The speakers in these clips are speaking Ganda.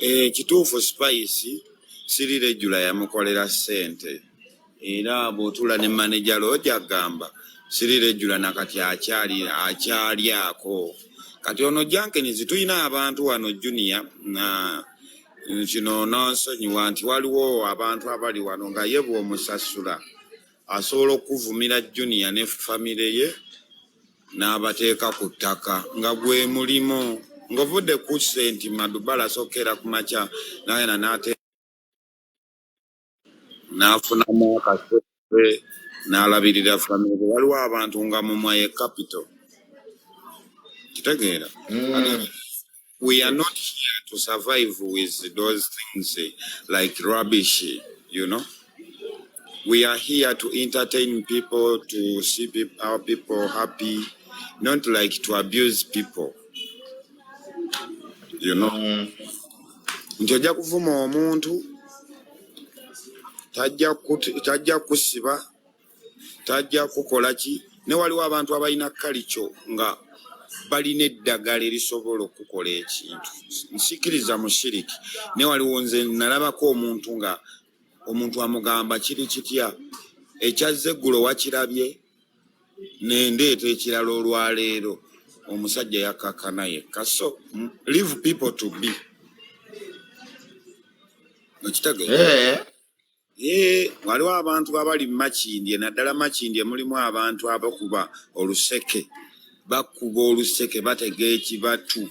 Kituufu Spice siri regular yamukolera ssente, era bw'otuula ne manager Lodge agamba siri regular nakati akyali akyalyako. Kati ono Jankins, tulina abantu wano Junior na kino nonsonyiwa nti waliwo abantu abali wano nga ye bw'omusasula asobola okuvumira Junior ne famire ye n'abateeka ku ttaka nga gwe mulimu ng'ovudde ku senti. Madubala asokera ku makya n'agenda n'ate n'afunamu akasente n'alabirira famire. Waliwo abantu nga mumwa ye capital, kitegeera? We are not here to survive with those things like rubbish. We are here to entertain people, to see our people happy, not like to abuse people. Nti ojja kuvuma omuntu, tajja kusiba, tajja kukola ki. Ne waliwo abantu abalina kalikyo nga balina eddagala erisobola okukola ekintu. Nsikiriza mu shiriki, ne waliwo nze nalabako omuntu nga omuntu amugamba kiri kitya, ekyazza eggulo wakirabye, nendeeta ekirala olwaleero, omusajja yakkakkana yekka. So leave people to be, okitegeera? Eh. Ee, waliwo abantu abali mu Makindye, naddala Makindye mulimu abantu abakuba oluseke, bakuba oluseke, batega ekibatu,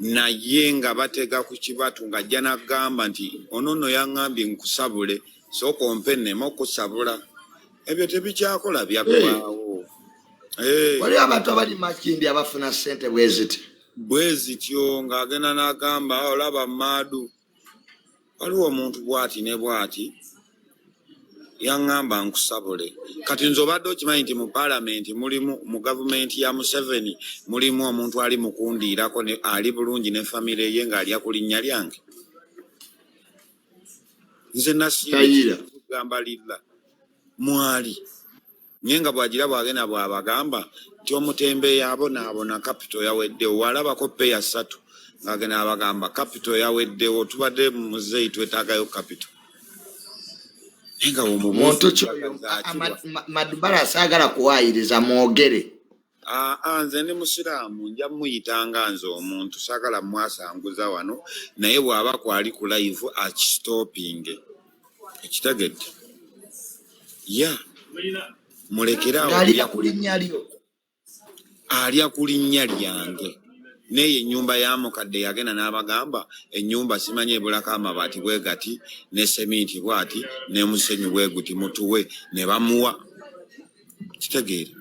naye nga batega ku kibatu ng'ajja n'agamba nti ono nno yaŋŋambye nkusabule, sooka ompe nneme okusabula. Ebyo tebikyakola, byaggwawo. Eh. Waliwo abantu abali Makindi abafuna ssente bwe ziti? Bwe zityo, ng'agenda n'agamba, "Ah, olaba maadu, waliwo omuntu bw'ati ne bw'ati yaŋŋamba nkusabule." Kati nze obadde okimanyi nti mu paalamenti mulimu, mu gavumenti ya Museveni mulimu omuntu ali mu kundiirako ali bulungi ne famire ye ng'alya ku linnya lyange? Nze Tayira. nasiibgamba lilla mwali, naye nga bwagira bwagenda bwabagamba nti omutembeeyi abonaabona, capital yaweddewo, walabako peya ssatu, ng'agenda abagamba capital yaweddewo, tubadde muzeeyi twetaagayo capital, naye nga Muntu ki oyo? Madubala saagala kuwaayiriza, mwogere. Aa, nze ndi musiraamu, nja muyitanga nze omuntu saagala mwasanguza wano, naye bw'aba kwali ku live akistopinge, ekitegedde ya mulekeraawo. Ng'alira Okulya ku linnya lyo? Alya ku linnya lyange. Neeyo ennyumba ya mukadde yagenda n'abagamba ennyumba simanyi ebulako amabaati bwe gati ne seminti bwati ne musenyu bwe guti, mutuwe, ne bamuwa. Kitegeere,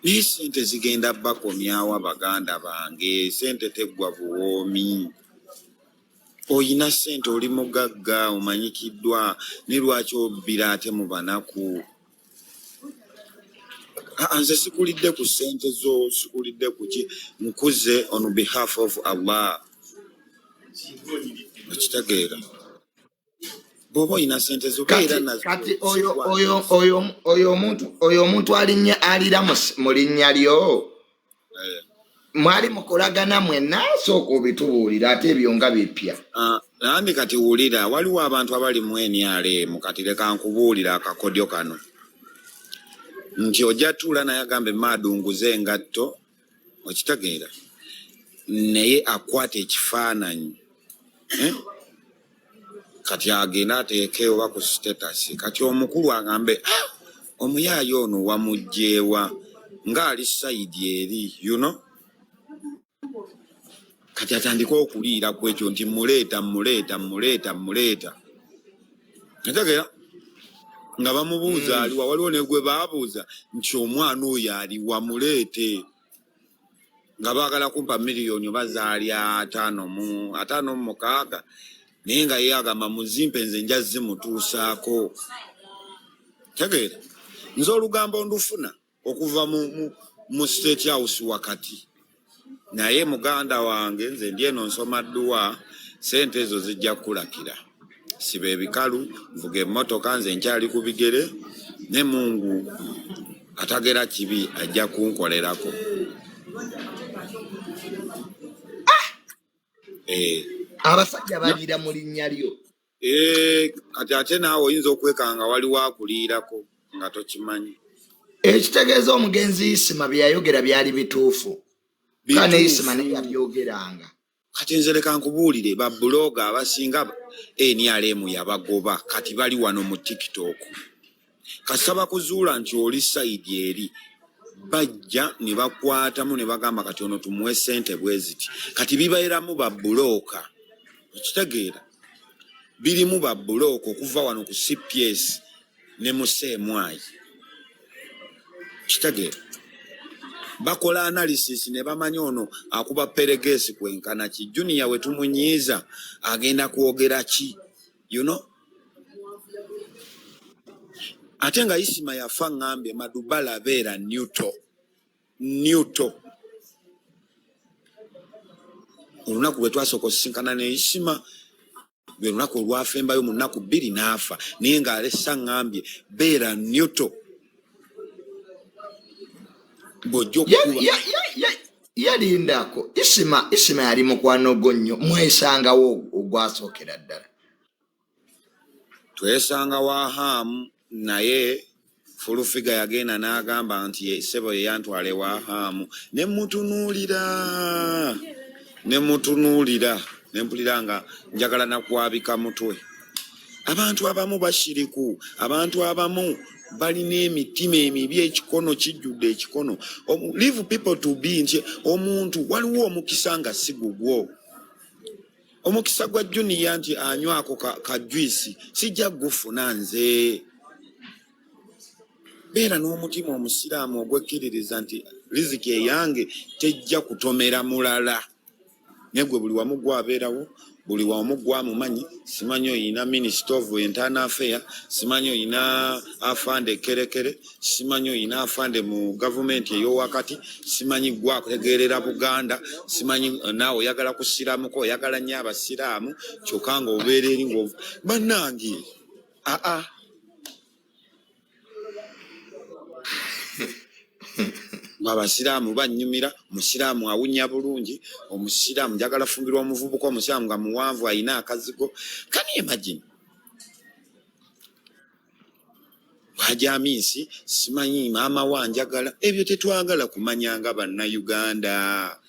naye sente zigenda bakomyawo. Baganda bange, sente teggwa buwoomi. Oyina sente, oli mugagga, omanyikiddwa, ne lwaki obbira ate mu banaku? Ah, nze sikulidde ku ssente zo, sikulidde ku ki, nkuze on behalf of Allah, okitegeera? Bw'oba oyina sente zo beera Kati nazo. Kati oyo omuntu alinnya alira mu linnya lyo, mwali mukolagana mwenna? Sooka obitubuulira, ate ebyo nga bipya. Ah, nandi kati wulira, waliwo abantu abali mu NRM. Kati leka nkubuulira akakodyo kano nti ojja tuula naye agambe maadunguze engatto, okitegeera? Naye akwata ekifaananyi, eh? Kati agenda ateeke oba ku status, kati omukulu agambe, "Ah, omuyaayo ono wamugjeewa ng'ali side eri?" Kati atandike okuliira ku ekyo nti muleeta, muleeta, muleeta, muleeta, otegeera? Nga bamubuuza aliwa. Waliwo ne gwe baabuuza nti omwana oyo aliwa, muleete, nga baagala kumpa miliyoni oba zaali 56, naye nga ye agamba muzimpe, nze nja zimutuusaako. Tegeera, nze olugambo ndufuna okuva mu State House wakati, naye muganda wange nze ndi eno nsoma dduwa, sente ezo zijja kukulakira. Siba ebikalu, nvuga emmotoka, nze nkyali ku bigere, ne Mungu atagera kibi ajja kunkolerako. Eh. Abasajja baliira mu linnya lyo. Eh, kati ate naawe oyinza okwekanga waliwo akuliirako nga tokimanyi. Ekitegeeza omugenzi Isima bye yayogera byali bituufu. Ka ne Isima naye yabyogeranga. Kati nze leka nkubuulire, babuloga abasinga NRM yabagoba, kati bali wano mu TikTok. Kasita bakuzuula nti oli sayidi eri, bajja ne bakwatamu ne bagamba kati ono tumuwe ssente bwe ziti. Kati bibeeramu babulooka, okitegeera? Birimu babulooka okuva wano ku CPS ne mu CMI, kitegeera? Bakola analysis ne bamanya ono akuba peregesi kwenkana ki, Junior we tumunyiiza agenda kwogera ki, you know? Ate nga Isima yafa ngambye Madubala beera neutral, neutral. Olunaku lwe twasooka osisinkana ne Isima lwe lunaku olwafembayo mu nnaku 2 n'afa, naye ng'alesa ngambye beera neutral. Bw'ojja okukuba Yalindako Isima, Isima yali mukwano gwo nnyo, mwesangawo ogwasookera ddala. Twesanga wa Haamu, naye Fulufiga yagenda n'agamba nti ssebo ye yantwala ewa Haamu, ne mutunuulira, ne mutunuulira, ne mpulira nga njagala nakwabika mutwe. Abantu abamu bashiriku, abantu abamu balina emitima emibi, ekikono kijjudde ekikono. Leave people to be, nti omuntu waliwo omukisa nga si gugwo. Omukisa gwa Junior nti anywako ka juice, sijja gufuna nze. Beera n'omutima omusiraamu ogwekkiririza nti riziki eyange tejja kutomera mulala. Naye gwe buli wamu gwabeerawo, buli wamu gwamumanyi, simanyi oyina Minister of Internal Affairs, simanyi oyina afande kerekere, simanyi oyina afande mu gavumenti ey'owakati, simanyi gwakutegeerera Buganda, simanyi naawe oyagala kusiraamuko, oyagala nnyo abasiraamu, kyokka ng'obeera eri ng'ov-, bannange, aa. Abasiraamu bannyumira, omusiraamu awunya bulungi, omusiraamu njagala fumbirwa omuvubuka omusiraamu nga muwanvu alina akazigo. Can you imagine? Bw'ajaminsi, simanyi maama wa njagala, ebyo tetwagala kumanya nga Bannayuganda.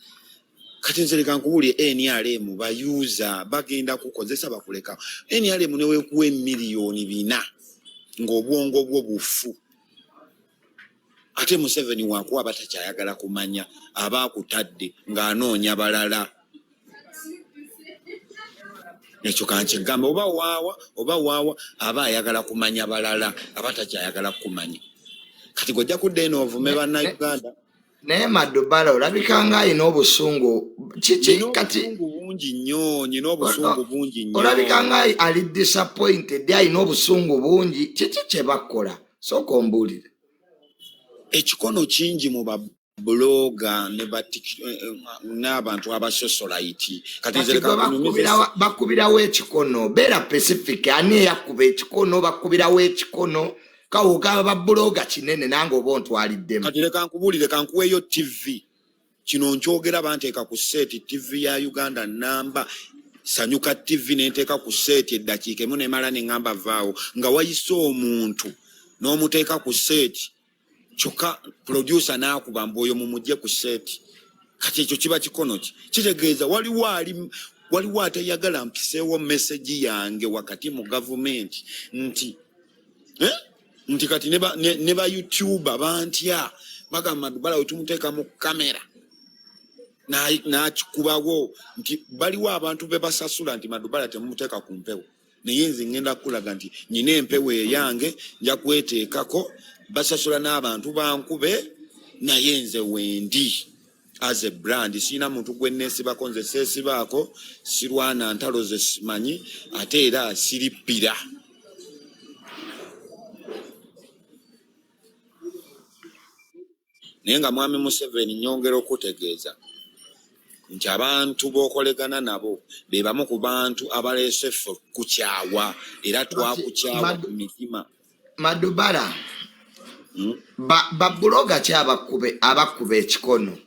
Kati nze leka nkubuulire, NRM bayuuza bagenda kukozesa bakuleka. NRM ne weekuwa emiliyoni 4 ng'obwongo bwo bufu. Ate Museveni wakuwa batakyayagala kumanya, aba akutadde ng'anoonya balala. Ekyo kankigamba, oba waawa oba waawa, aba ayagala kumanya balala, aba takyayagala kumanya. Kati gwe ojja kudda eno ovume Bannayuganda. Naye Madubala olabika nga alina obusungu. Kiki Nina kati? obusungu bungi nnyo, nina obusungu bungi nnyo. Olabika nga ali disappointed, alina obusungu bungi. Kiki kye bakola? Sooka ombuulire. Ekikono kingi mu babuloga ne ba n'abantu abasosolayiti. Kati nze Kati leka gwe nkunyumize bakubirawo ekikono, beera specific, ani eyakuba ekikono? Bakubirawo ekikono kawo ogamba babuloga kinene, nange oba ontwaliddemu. Kati leka nkubuulire, kankuweeyo TV. Kino nkyogera banteeka ku set TV ya Uganda namba Sanyuka TV, nenteeka ku set eddakiika emu nemala neŋŋamba vaawo, nga wayise omuntu n'omuteeka ku set, kyokka producer n'akuba mbu oyo mumugye ku set. Kati ekyo kiba kikono ki? Kitegeeza waliwo ali, waliwo atayagala mpiseewo message yange wakati mu gavumenti nti, Nti kati ne ba YouTuber bantya, bagamba Madubala we tumuteeka mu kamera n'akikubawo nti baliwo abantu be basasula nti Madubala temumuteeka ku mpewo. Naye nze ngenda kukulaga nti nyina empewo eyange, nja kweteekako, basasula n'abantu bankube, naye nze wendi as a brand sirina muntu gwe neesibako, nze seesibaako, sirwana ntalo ze simanyi, ate era sirippira. Naye nga Mwami Museveni, nyongera okutegeeza nti abantu b'okolegana nabo be bamu ku bantu abaleese ffe kukyawa, era twakukyawa ku mitima. Madubala, babuloga ki abakuba ekikono?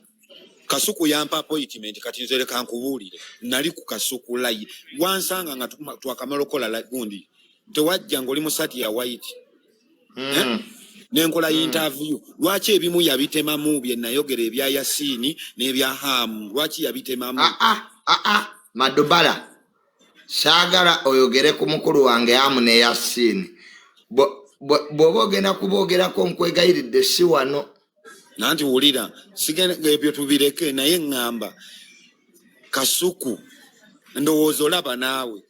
Kasuku yampa appointment. Kati nze leka nkubuulire, nali ku Kasuku layi, wansanga nga twakamala okukola gundi, tewajja ng'oli mu saati ya white. Eh? Nenkola interview. Lwaki ebimu yabitemamu bye nayogera ebya Yasiini n'ebya Haamu? Lwaki yabitemamu? Ah, ah, ah, ah. Madubala, saagala oyogere ku mukulu wange Hamu ne Yasiini. Bw'oba ogenda kuboogerako, nkwegayiridde, si wano. Nanti wulira, ebyo tubireke, naye ŋŋamba Kasuku, ndowooza olaba naawe.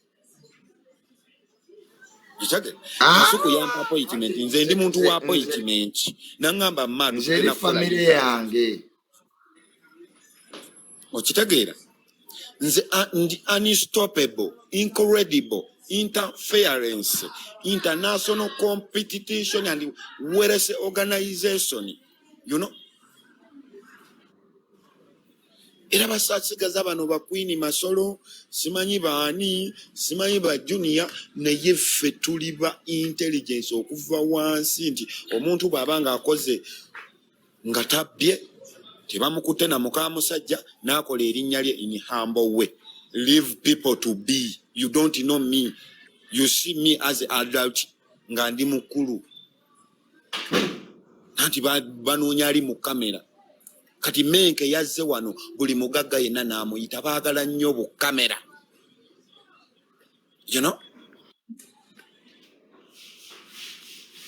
Ah! Kasuku yampa appointment. Nze ndi muntu wa appointment. Naŋŋamba madu. Nze eri famire yange. Okitegeera, nze ndi unstoppable, incredible interference, international competition and wealth organization. Era basasigaza bano bakwini masolo, simanyi baani, simanyi ba junior, naye ffe tuli ba intelligence okuva wansi, nti omuntu bw'aba ng'akoze nga tabbye, tebamukutte na muka musajja, n'akola erinnya lye in humble way. Leave people to be. You don't know me, you see me as adult nga ndi mukulu. Anti banoonya ali mu kamera. Kati Menke yazze wano, buli mugagga yenna n'amuyita. Baagala nnyo bukamera.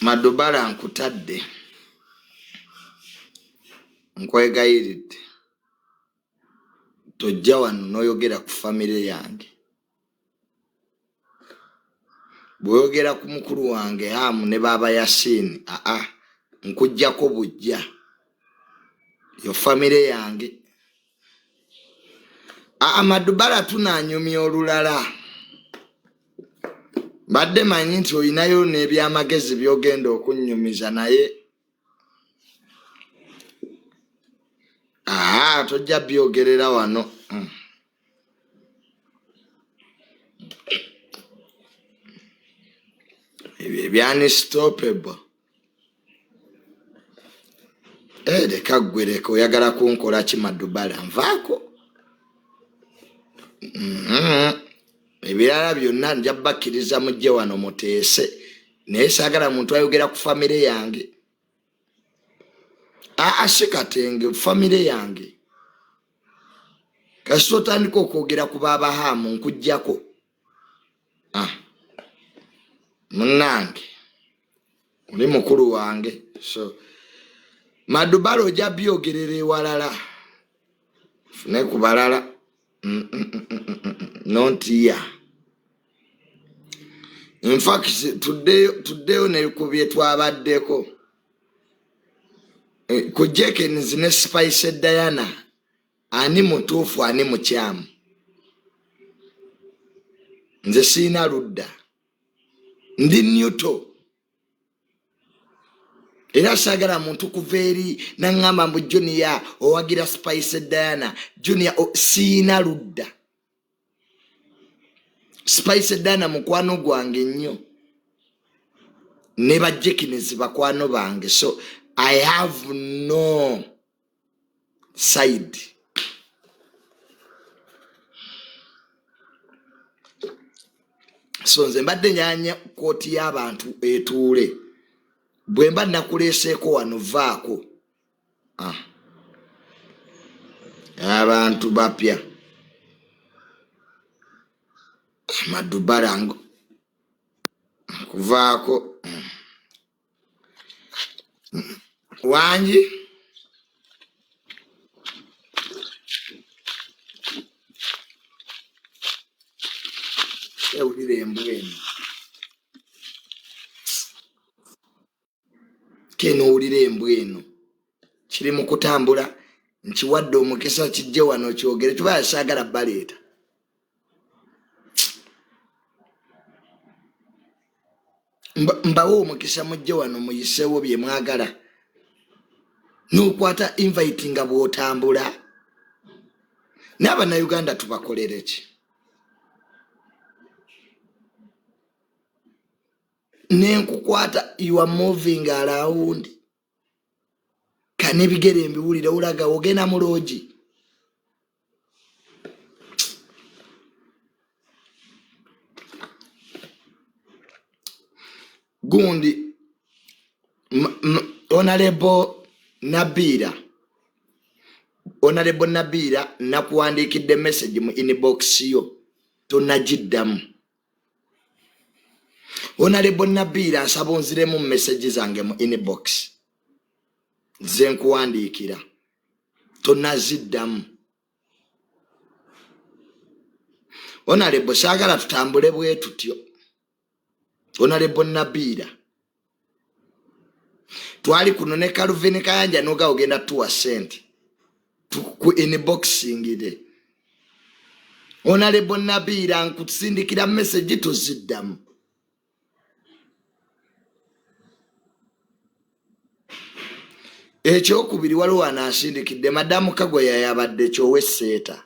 Madubala, nkutadde, nkwegayiridde, tojja wano n'oyogera ku famire yange. Bw'oyogera ku mukulu wange Hamu ne baaba Yasiini, aa, nkuggyako bujja yo famire yange. Aa, Madubala, tunaanyumya olulala. Mbadde manyi nti olinayo n'ebyamagezi by'ogenda okunnyumiza, naye aa, tojja byogerera wano. Ebyo ebya unstoppable. Eh, leka ggwe, leka. Oyagala kunkola ki, Madubala? Nvaako. Ebirala byonna nja bakkiriza mujje wano muteese, naye saagala muntu ayogera ku famire yange. Aa, si katenge, famire yange. Kasita otandika okwogera ku baabahaamu, nkuggyako. Ah. Munnange, oli mukulu wange, so Madubala, ojja byogerera ewalala, fune ku balala. Not here. In fact, tuddeyo ne ku bye twabaddeko. Eh, ku Jekens ne Spice Diana, ani mutuufu, ani mukyamu? Nze siina ludda, ndi neutral, era saagala muntu kuva eri naŋŋamba mbu Junior owagira Spice Diana. Junior, siina ludda. Spice Diana mukwano gwange nnyo, ne bajekinizi bakwano bange, so I have no side. So nze mbadde nyanya kooti y'abantu etuule. Bwe mba nakuleeseeko wano, vaako. Ah. Abantu bapya, Madubala, kuvaako wangi. Ewulira embwa eno, kenowulira embwa eno kiri mu kutambula. Nkiwadde omukisa kijje wano kyogere, kiba saagala baleeta. Mbawe omukisa mujje wano muyiseewo bye mwagala. N'okwata invite nga bw'otambula n'Abannayuganda, tubakolere ki? Nenkukwata, you are moving around, kanebigere mbiwulire, olaga ogenda mu loogi. Gundi Honorable Nabiira, Honorable Nabiira, nakuwandiikidde message mu inbox yo tonagiddamu. Honorable Nabiira, nsaba onziremu message zange mu inbox ze nkuwandiikira, tonaziddamu. Honorable, saagala tutambule bwe tutyo. Honorable Nabiira, twali kuno ne Calvin Kayanja noga ogenda tuwa sente ku inboxingire. Honorable Nabiira, nkusindikira message toziddamu. Ekyokubiri, waliwo anaasindikidde Madamu Kagoya yabadde kyoweseeta.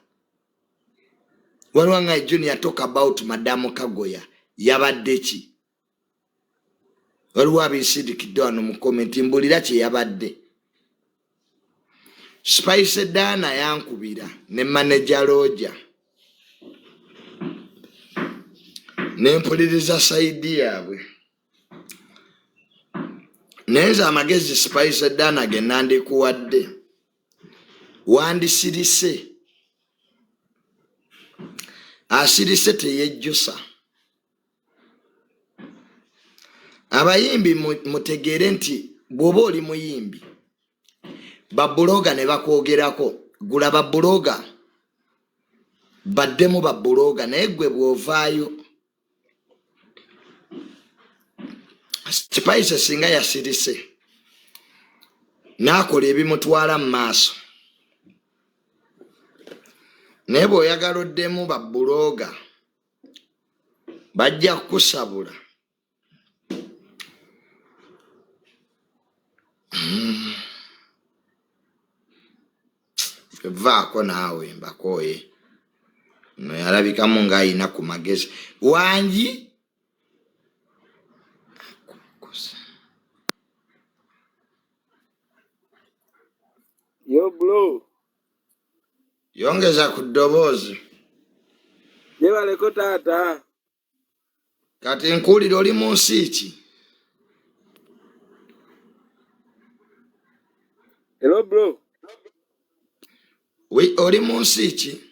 Waliwo nga Junior talk about Madamu Kagoya yabadde ki? Waliwo abinsindikidde wano mu comment, mbulira kye yabadde. Spice Dana yankubira ne manager Roger nempuliriza side yaabwe, naye nze amagezi Spice Dana ge nandikuwadde, wandisirise. Asirise teyejjusa. Abayimbi mutegeere nti bw'oba oli muyimbi, bablogger ne bakwogerako, gula bablogger baddemu bablogger, naye gwe bw'ovaayo. Spice singa yasirise n'akola ebimutwala mu maaso, naye bw'oyagala oddemu bablogger bajja kukusabula. Vaako naawe, mbakooye. No yalabikamu ng'ayina ku magezi wangi. Yo bro, Yongeza ku ddoboozi. Jebaleko taata. Kati nkuwulira, oli mu nsi ki? Hello bro. Oli mu nsi ki?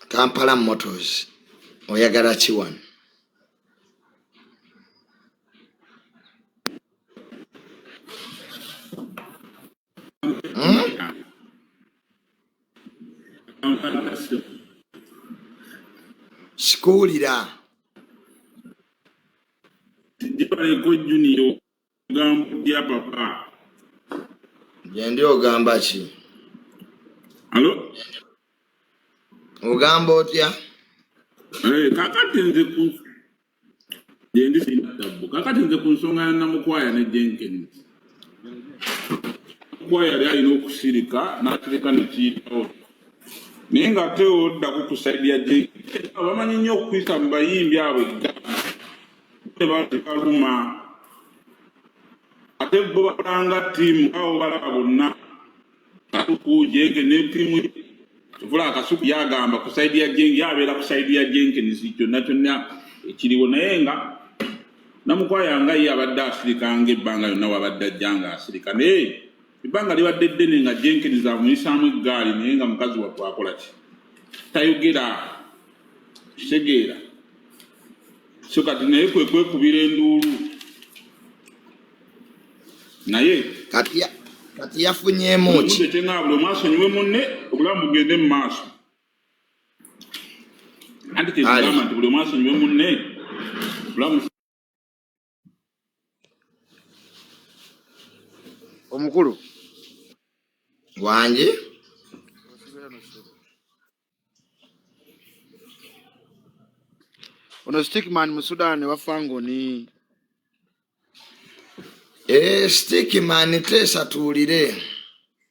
Kampala Motors, oyagala ki wano? Hmm? Sikuwulira. Jebaleko Junior, ogamba otya papa? Gyendi, ogamba ki? Alo? Ogamba otya? Eh, kakati nze ku gyendi sirina tabbu. Kakati nze ku nsonga ya Namukwaya ne Jenkins, Namukwaya yali alina okusirika n'akireka nekiyitawo, naye ng'ate oddako ku side ya Jenkins, bamanyi nnyo okuyisa mu bayimbi abo eggaana tebaluma, ate bo bakolanga ttiimu awo balaba bonna Kasuku, Jenkins ne ttiimu ye. Kivula Kasuku yagamba ku side ya Jenkins, yabeera ku side ya Jenkins kyonna kyonna ekiriwo, naye nga Namukwaya nga ye abadde asirika nga ebbanga lyonna wabadde ajja nga asirika, naye ebbanga libadde ddene nga Jenkins amuyisaamu eggaali, naye nga mukazi wattu akola ki? Tayogera, kitegeera. So kati naye kwe kwekubira enduulu naye Kati yafunyeemu ki? Omuntu ekyenga buli omu asonyiwe munne, obulamu bugende mu maaso. Anti kyekigamba nti buli omu asonyiwe munne, obulamu. Omukulu. Wangi. Osibira no ssebo. Ono Stickman mu Sudan wa Fangoni. Eh, Stickman, teesa tuwulire.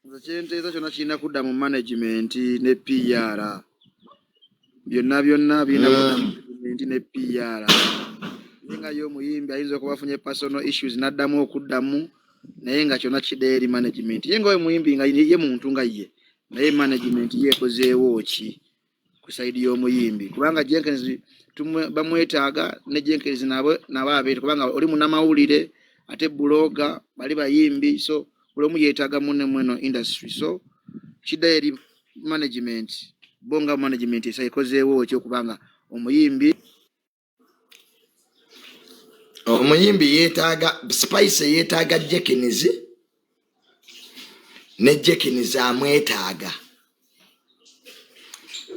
Nze kyenteesa kyonna kirina kudda mu management ne PR. Byonna byonna birina kudda mu management ne PR. Naye nga ye omuyimbi ayinza okuba afunye personal issues n'addamu okuddamu, naye nga kyonna kidda eri management. Ye nga omuyimbi nga ye muntu nga ye, naye management ye ekozeewo ki ku side y'omuyimbi? Kubanga Jenkins bamwetaaga, ne Jenkins nabo nabo abeere, kubanga oli munnamawulire ate blogger, bali bayimbi, so buli omu yeetaaga munne mweno industry. So kidda eri management. Bo nga management esa ekozeewo ki okubanga omuyimbi Omuyimbi yeetaaga Spice, yeetaaga Jenkins, ne Jenkins amwetaaga.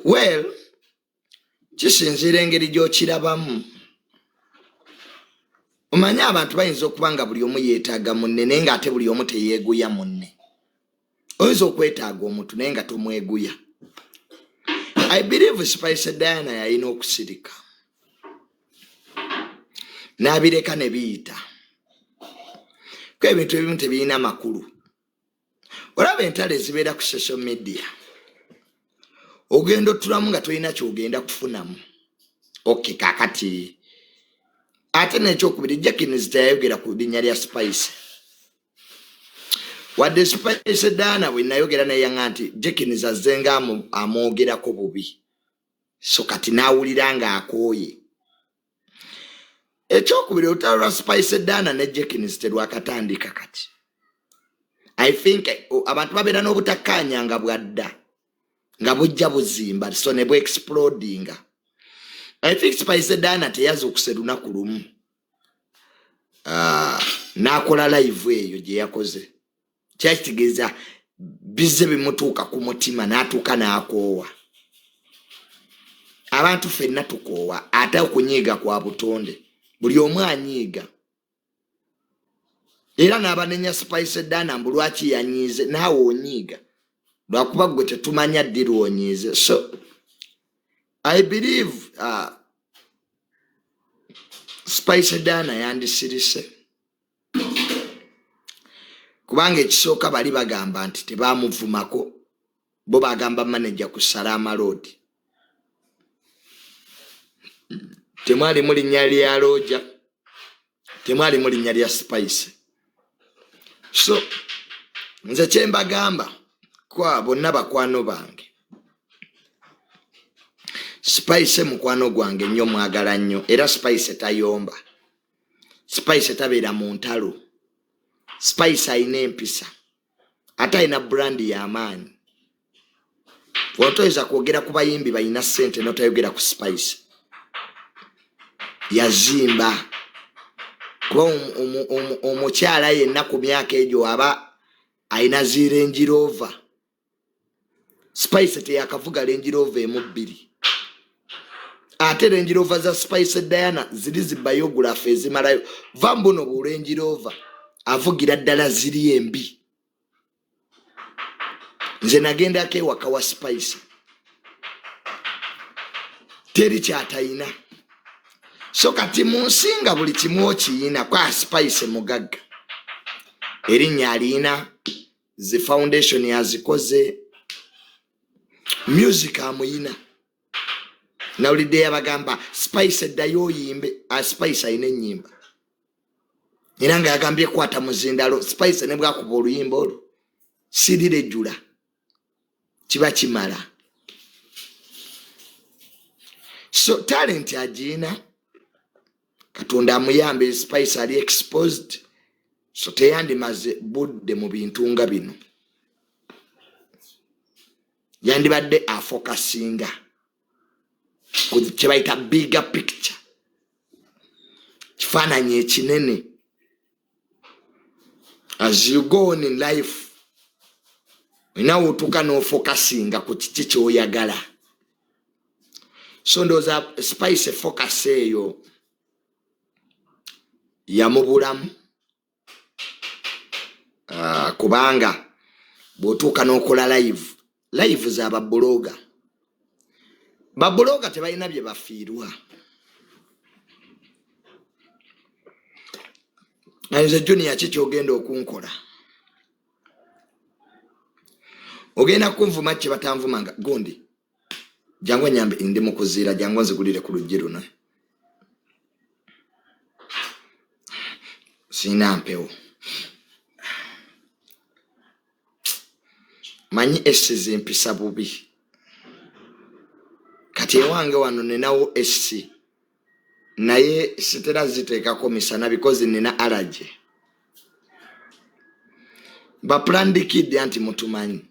Well, kisinziira engeri gy'okirabamu. Omanye abantu bayinza okuba nga buli omu yeetaaga munne, naye ng'ate buli omu teyeeguya munne. Oyinza okwetaaga omuntu naye nga tomweguya. I believe Spice Diana yalina okusirika n'abireka ne biyita, ko ebintu ebimu tebirina makulu. Olaba entalo ezibeera ku social media, ogenda otulamu nga tolina kyogenda kufunamu. Okay, kakati ate nekyokubiri, Jenkins teyayogera ku linnya lya Spice, wadde Spice Diana bwe nayogera naye yanga nti Jenkins azzenga amwogerako bubi, so kati n'awulira ng'akooye. Ekyokubiri, olutalo lwa Spice Diana ne Jenkins terwakatandika kati. I think abantu babeera n'obutakkaanya nga bwadda nga bujja buzimba, so ne bwexplodinga. I think Spice Diana teyazuukuse lunaku lumu n'akola live eyo gye yakoze. Kyakitegeeza bizze bimutuuka ku mutima n'atuuka n'akoowa. Abantu ffenna tukoowa, ate okunyiiga kwa butonde, buli omu anyiiga. Era n'abanenya Spice Diana mbu lwaki yanyiize, naawe onyiiga, lwakuba gwe tetumanya ddi lwonyiize. So I believe Spice Diana yandisirise, kubanga ekisooka bali bagamba nti tebamuvumako, bo bagamba manager ku Salama Road temwalimu linnya lya Roger, temwalimu linnya lya Spice. So nze kyembagamba kwa bonna bakwano bange, Spice mukwano gwange nnyo, mwagala nnyo, era Spice tayomba, Spice tabeera mu ntalo, Spice alina empisa ate alina brand y'amaanyi. Otoyinza kwogera ku bayimbi balina ssente notayogera ku Spice. Yazimba kuba omukyala yenna ku myaka egyo aba alina zi Range Rover. Spice teyakavuga Range Rover emu bbiri, ate Range Rover za Spice Diana ziri zi biography ezimalayo. Va mbuno bu Range Rover avugira ddala ziri embi. Nze nagendako ewaka wa Spice, teri kyatayina. So kati mu nsi nga buli kimu okiyina, kwa Spice mugagga, erinnya aliyina, zi foundation azikoze, music amuyina. Nawulidde yabagamba Spice eddayo oyimbe. Spice alina ennyimba, era nga yagambye kwata muzindalo. Spice ne bwakuba oluyimba olwo sirirejula kiba kimala. So talent agiina, Katonda amuyambe. Spice ali exposed, so teyandimaze budde mu bintu nga bino, yandibadde afokasinga ku kyebayita bigger picture, kifaananyi ekinene. As you go on in life, olina wotuuka n'ofokasinga ku kiki kyoyagala. So ndowooza Spice focus eyo yamubulamu, kubanga bw'otuuka n'okola live, live za bablogger, bablogger tebalina bye bafiirwa. Nze Junior, ki kyogenda okunkola? Ogenda kunvuma kye batanvumanga gundi. Jangu enyambe, ndi mu kuziira, jangu nzigulire ku luggi luno. Sirina mpewo. Manyi essi zimpisa bubi. Kati ewange wano ninawo essi naye sitera ziteekako misana because nina allergy. Baplandikidde anti mutumanyi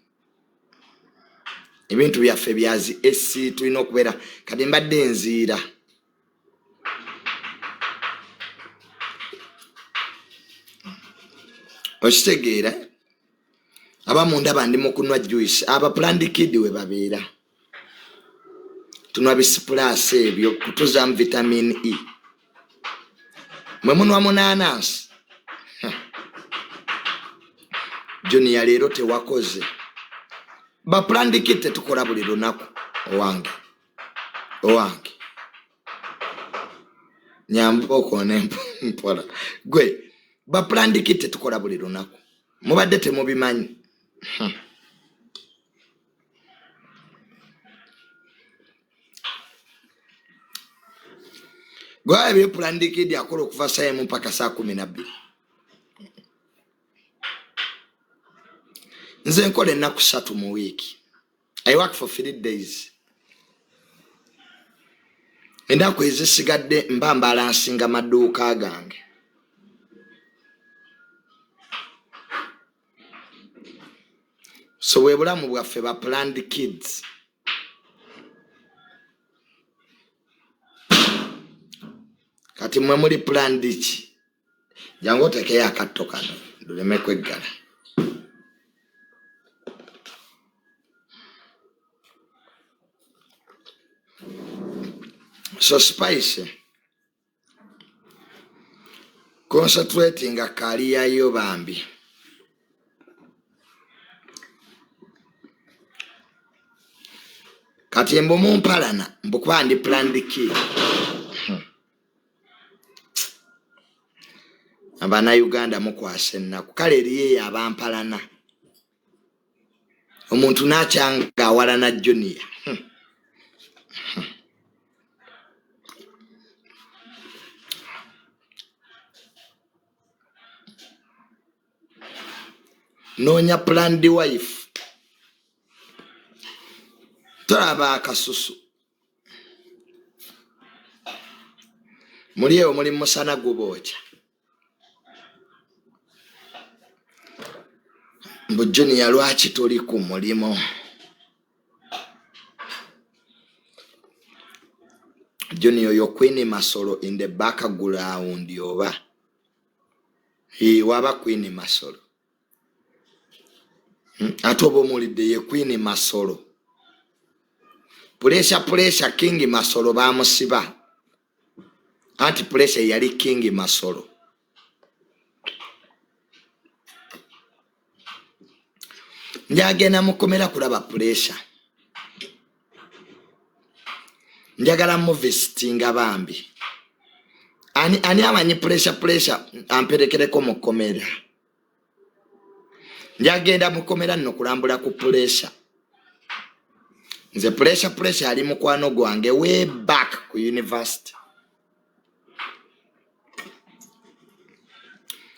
ebintu byaffe byazi essi tulina okubeera kati mbadde nziira. Okitegeera abamu ndaba ndi mu kunwa juice aba plandikid we babeera tunwa bisipulaasi ebyo kutuzaamu vitamin E. Mwe munwa munaanansi. Junior leero tewakoze. Baplandikid tetukola buli lunaku owange owange nyamba okoona mpola gwe baplandikid tetukola buli lunaku mubadde temubimanyi. Gwe ebyopulandikidi akola okuva saa emu mpaka saa 12. Nze nkola ennaku 3 mu wiiki. I work for 3 days. Ennaku ezisigadde mba mbalansinga maduuka gange. So bwe bulamu bwaffe ba planned kids. Kati mwe muli planned ki? Jangu otekeyo akatto kano luleme kweggala. So Spice concentrating career yo bambi. Kati mbu mumpalana mbu kuba ndi planned kid. Abannayuganda mukwasa ennaku. Kale eriyo eyo abampalana. Omuntu n'akyanga awalana Junior. Noonya planned wife. Tolaba akasusu. Muli ewo muli musana gubookya. Mbu Junior lwaki toli ku mulimu? Junior oyo Queen Masolo in the background oba? Waba Queen Masolo. Ate oba omulidde ye Queen Masolo. Pressure pressure King Masolo bamusiba. Anti pressure yali King Masolo. Njagenda mukomera kulaba pressure. Njagala muvisitinga bambi. Ani amanyi pressure pressure amperekereko mukomera. Njagenda mukomera nno kulambula ku pressure. Nze pressure pressure ali mukwano gwange way back ku university.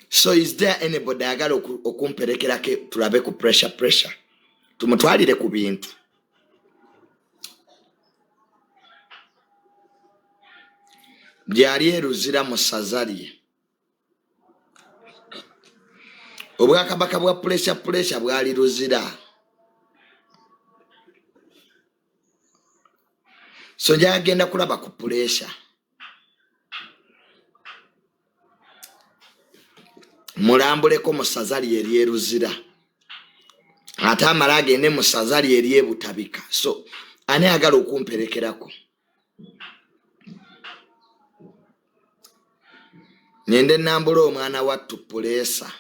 So is there anybody ayagala okumperekerako tulabe ku pressure pressure? Tumutwalire ku bintu. Gyali eruzira mu ssaza lye. Obwakabaka bwa pressure pressure bwali Luzira. So njagenda kulaba ku pressure. Mulambuleko mu ssaza lye ery'e Luzira. Ate amala agende mu ssaza lye ery'e Butabika. So ani ayagala okumperekerako? Ngende nambula omwana wattu puleesa.